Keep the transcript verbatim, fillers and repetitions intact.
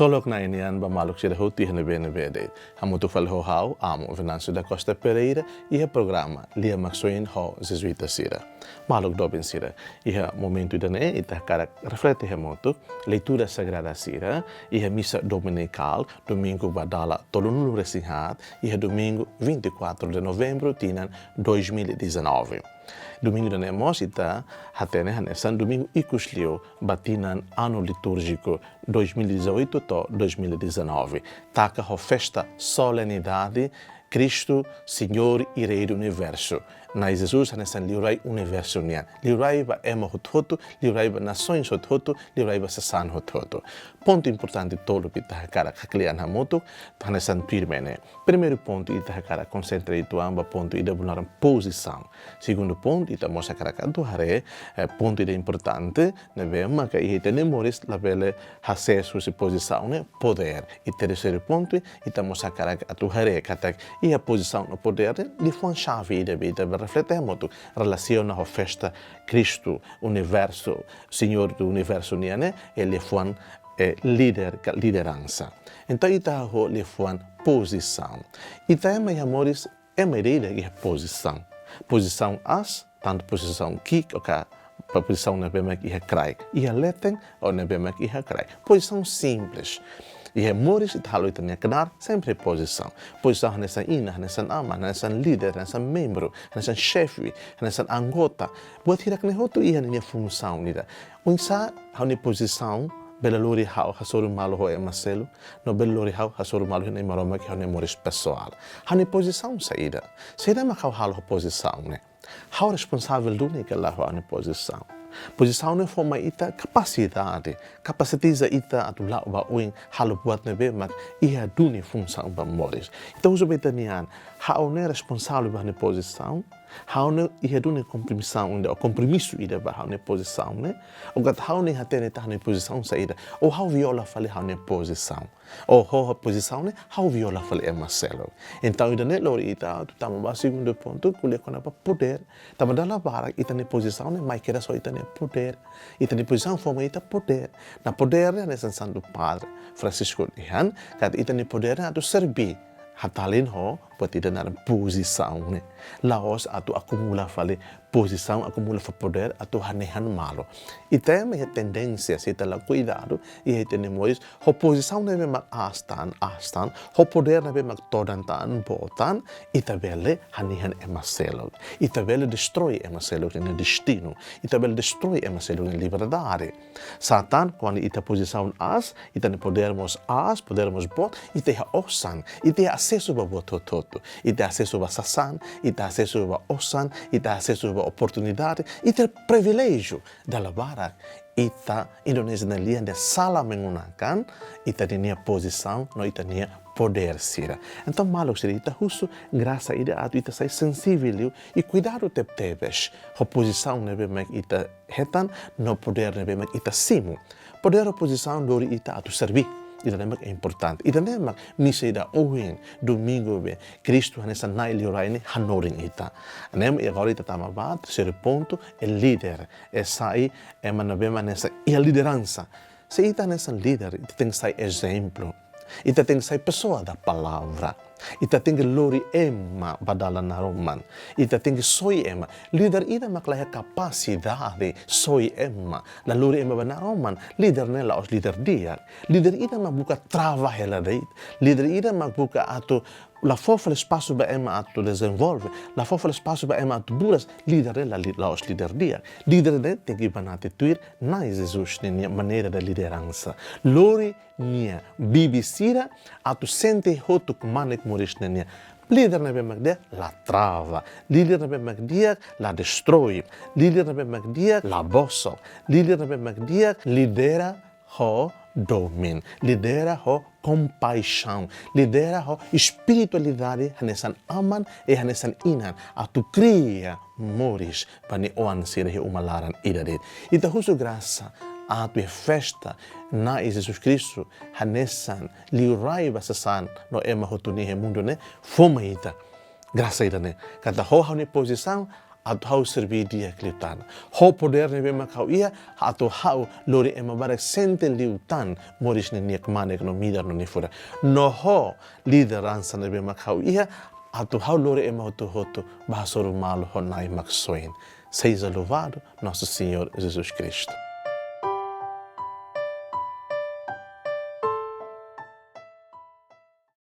Ksolok Na'i nian ba maluk sira hotu iha ne'ebé-ne'ebé de'it. Hamutuk fali ho ha'u, Amu Venâncio da Costa Pereira, iha programa Lia Maksoin ho Jezuita sira. Maluk doben sira, iha momentu ida-ne'e ita hakarak reflete hamutuk leitura sagrada sira iha misa dominikál, domingu ba dala tolunulu-resin-haat, iha domingu vinte e quatro de novembro, tinan dois mil e dezanove. Domingu ida-ne'e mós ita hatene hanesan domingu ikus liu ba tinan ano litúrjiku dois mil e dezoito to'o dois mil e dezanove. Taka ho festa solenidade Kristu, Señór i Rei do Universo. Na'i Jesus hanesan Liurai Universu nian. Liurai ba ema hotu-hotu, liurai ba nasoins hotu-hotu, liurai ba sasán hotu-hotu. Pontu importante tolu ke ita hakarak hakle'an hamutuk, hanesan tuirmai ne'e. Primeiru pontu ita hakarak konsentra uitoan ba pontu ida bolu naran pozisaun. Segundu pontu ita mós hakarak atu haree, eh, pontu ida importante, ne'ebé maka iha ita-nia moris labele hasees husi pozisaun ne'e, podér. I terseiru pontu ita mós hakarak atu haree katak iha pozisaun no podér ne'e, liafuan xave ida be ita bele reflete hamutuk relasiona ho festa Kristu, Universu, Señór do Universu nian ne'e, i liafuan, eh, líder ka lideransa. Entaun ita ho liafuan pozisaun. Ita ema iha moris, ema ida-idak iha pozisaun. Pozisaun aas, tantu pozisaun ki'ik, ou ka pozisaun ne'ebé mak iha kraik. Iha leten, ou ne'ebé mak iha kraik. Pozisaun simples. Iha moris ita halo ita-nia knaar, sempre pozisaun. Pozisaun hanesan inan, hanesan aman, hanesan líder, hanesan membru, hanesan xefe, hanesan anggota. Buat hirak-ne'e hotu iha ninia funsaun ida. Oinsá ha'u-nia pozisaun bele lori ha'u hasoru malu ho ema seluk, no bele lori ha'u hasoru malu ho Na'i Maromak iha ha'u-nia moris pesoál. Ha'u-nia pozisaun saida? Saida mak ha'u halo ho pozisaun ne'e? Ha'u responsavel duni ka lae ho ha'u-nia pozisaun? Pozisaun ne'e fó mai ita kapasidade, kapasitiza ita atu la'o ba oin halo buat ne'ebé mak iha duni funsaun ba moris. Ita husu ba ita-nia an, ha'u ne'e responsavel ba ha'u-nia pozisaun? Ha'u ne'e iha duni kompromisaun ida, ou kompromisu ida ba ha'u-nia pozisaun ne'e? Ou katak ha'u ne'e hatene katak ha'u-nia pozisaun saida? Ou ha'u viola fali ha'u-nia pozisaun? Ou ho ha'u-nia pozisaun ne'e, ha'u viola fali ema seluk? Entaun ida-ne'e lori ita atu tama ba segundu pontu, ko'alia kona-ba podér. Tanba dala barak ita-nia pozisaun ne'e mai kedas ho ita-nia podér. Ita-nia pozisaun fó mai ita podér. No podér ne'e hanesan Santu Padre Francisco dehan, katak ita-nia podér ne'e atu serbí. Hatalin ho buat ida naran pozisaun ne'e. La'ós atu akumula fali pozisaun, akumula fali podér atu hanehan malu. Ita ema iha tendénsia, se ita la kuidadu, iha ita-nia moris, ho pozisaun ne'ebé mak aas tan, aas tan, ho podér ne'ebé mak todan tan, boot tan, ita bele hanehan ema seluk. Ita bele destroi ema seluk nia destinu. Ita bele destroi ema seluk nia liberdade. Sá tan, kuandu ita pozisaun aas, ita-nia podér mós aas, podér mós boot, ita iha osan, ita iha asesu ba buat hotu-hotu. Ita iha asesu ba sasán, ita iha asesu ba osan, ita iha asesu ba oportunidade, ita iha priviléjiu. Dala barak ita Indonézia nia lian dehan salah menggunakan ita-nia pozisaun no ita-nia podér sira. Entaun maluk sira, ita husu grasa ida atu ita sai sensivel liu i kuidadu tebetebes ho pozisaun ne'ebé mak ita hetan no podér ne'ebé mak ita simu. Podér ou pozisaun lori ita atu serbí. Ida-ne'e mak importante. Ida-ne'e mak misa ida ohin, domingu be, Kristu hanesan Na'i Liurai ne'e hanorin ita. Ne'e mak agora ita tama ba terseiru pontu, e líder, e sai ema ne'ebé mak hanesan iha lideransa. Se ita hanesan líder, ita tenke sai ezemplu. Ita tenke sai pessoa da palavra. Ita tenke lori ema ba dalan naroman. Ita tenke soi ema. Líder ida mak la iha kapasidade soi ema, la lori ema ba naroman, líder ne'e la'ós líder di'ak. Líder ida mak buka trava hela de'it. Líder ida mak buka atu la fó fali espasu ba ema atu dezenvolve, la fó fali espasu ba ema atu buras, líder ne'e la li-, la'ós líder di'ak. Líder ne'e tenke banati tuir Na'i Jesus ninia maneira de lideransa. Lori nia bibi sira atu sente hotu kmanek moris ne'e nian. Líder ne'ebé mak di'ak la trava. Líder ne'ebé mak di'ak la destroi. Líder ne'ebé mak di'ak la bosok. Líder ne'ebé mak di'ak lidera ho domin. Lidera ho kompaixaun. Lidera ho espiritualidade hanesan aman i hanesan inan atu kria moris ba nia oan sira iha uma laran ida de'it. Ita husu grasa atu iha festa Na'i Jesus Kristu hanesan Liurai ba sasán no ema hotu nian iha mundu ne'e, fó mai ita grasa ida-ne'e. Katak ho ha'u-nia pozisaun, atu ha'u serví di'ak liután. Ho podér ne'ebé mak ha'u iha, atu ha'u lori ema barak sente liután moris ninian kmanek no midar no nia furak. No ho lideransa ne'ebé mak ha'u iha, atu ha'u lori ema hotu-hotu ba hasoru malu ho Na'i Maksoin. Seja louvado nosso Senhor Jesus Cristo.